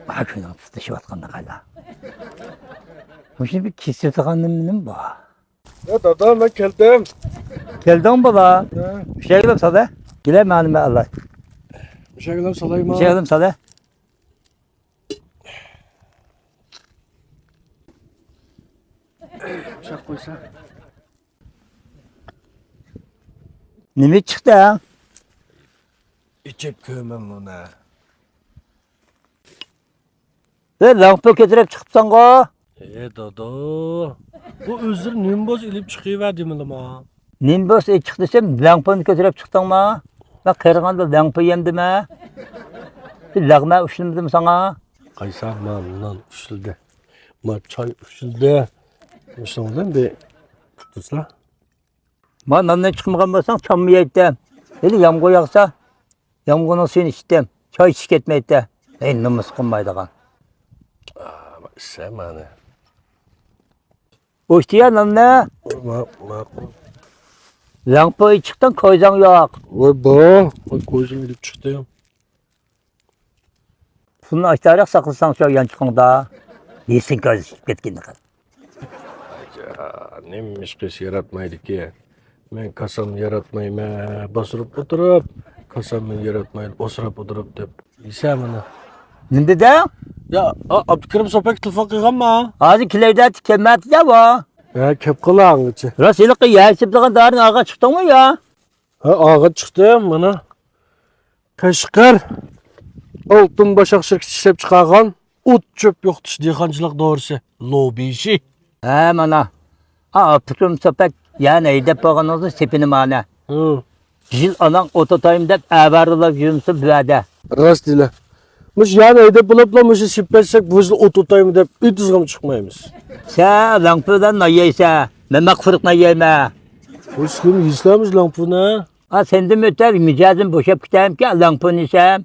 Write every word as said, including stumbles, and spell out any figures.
ھا، كۈنۈڭ پۇتلىشىۋاتقاندا قايلا. مۇشۇ بىر كېسىۋاتقان نېمە بار؟ يا دادا، مەن كەلدىم. كەلدىڭ بالا؟ ھە. مۇشەگىلەم سالە. گىلە مەنىمە ئالاي. مۇشەگىلەم سالايمۇ؟ مۇشەگىلەم سالە. ئۇشاق قويسا. نېمە چىقتى؟ ئىچىپ كۆرمەن بۇنى. ھە، لەڭپۇ كۆتۈرۈپ چىقىپسەنغۇ؟ ھە دادا، بۇ ئۆزلىرى نېمە بولسا ئېلىپ چىقىۋەر دېمىلىما؟ نېمە بولسا ئېلىپ چىق دېسەم، لەڭپۇنى كۆتۈرۈپ چىقتىڭما؟ مەن قېرىغاندا لەڭپۇ يەمدىمە؟ بىر لەغمەن ئۇشلىمىدىم ساڭا؟ قايسا ما نان ئۇشلىدى، ما چاي ئۇشلىدى. ئۇشلىدىم بىر تۇتسا. ما ناندىن چىقمىغان بولساڭ، چامما يەيتتىم. ھېلى يامغۇر ياغسا، يامغۇرنىڭ سۈيىنى ئىچتىم. چاي ئىچىش كەتمەيتتى. ھەي، نومۇس قىلمايدىغان. ئىچسەم مانا. ئۇشتىيا ناننى. ما-، ماقۇل. لەڭپۇ چىقتىڭ، كويزاڭ يوق. ۋاي با، ۋاي كويزىم ئېلىپ چىقتىم. پۇلنى ئاشتارىق ساقلىساڭ شۇ يانچۇقۇڭدا، يېسىڭ كۆزىشىپ كەتكىنىغا. نېمە ئىشقىس ياراتمايدىكى؟ مەن كاسامنى ياراتمايمەن، باسۇرۇپ ئولتۇرۇپ، كاسامنى ياراتمايدۇ، ئاسراپ ئولتۇرۇپ دەپ يېسە مانا. نېمە دېدىڭ؟ يا، ئا-، ئابدۇكېرىم سوپەك تېلېفون قىلغانما؟ ھازىر كېلەيدە، كەلمەپتىدە بۇ. ھە، كەپ قالا ئاڭغىچە. راست، ھېلىقى يەشىپ تۇرغان دارىنى ئالغان چىقتىڭمۇ يا؟ ھە، ئالغان چىقتىم، مانا. قەشقەر ئالتۇن باشاق شىركىتى ئىشلەپ چىقارغان ئوت چۆپ يوقىتىش دېھقانچىلىق دورىسى، لوبىشى. ھە، مانا. ئا، ئابدۇكېرىم سوپەك يەنە ھەيدەپ بولغىنىڭىزنى سېپىنى مانا. ھە. يىل ئاناڭ ئوت ئوتايمۇ دەپ ئەۋەرىلەپ يۈرمىسە بۇ يەردە. راست دېلە. مۇشۇ يەنە ھەيدەپ بولۇپلا مۇشۇ سېپىپ بەرسەك، بۇ يىل ئوت ئوتايمۇ دەپ ئېتىزغىمۇ چىقمايمىز. سەن لەڭپۇدىن نان يەيسەن، مەن ماق قۇرۇق نان يەيمەن. ۋاي، سىلىمۇ يېسىلەرمىز لەڭپۇنى؟ ئا، سەندىن ئۆتەر مىجەزىم بوشاپ كېتەمكەن، لەڭپۇنى يېسەم.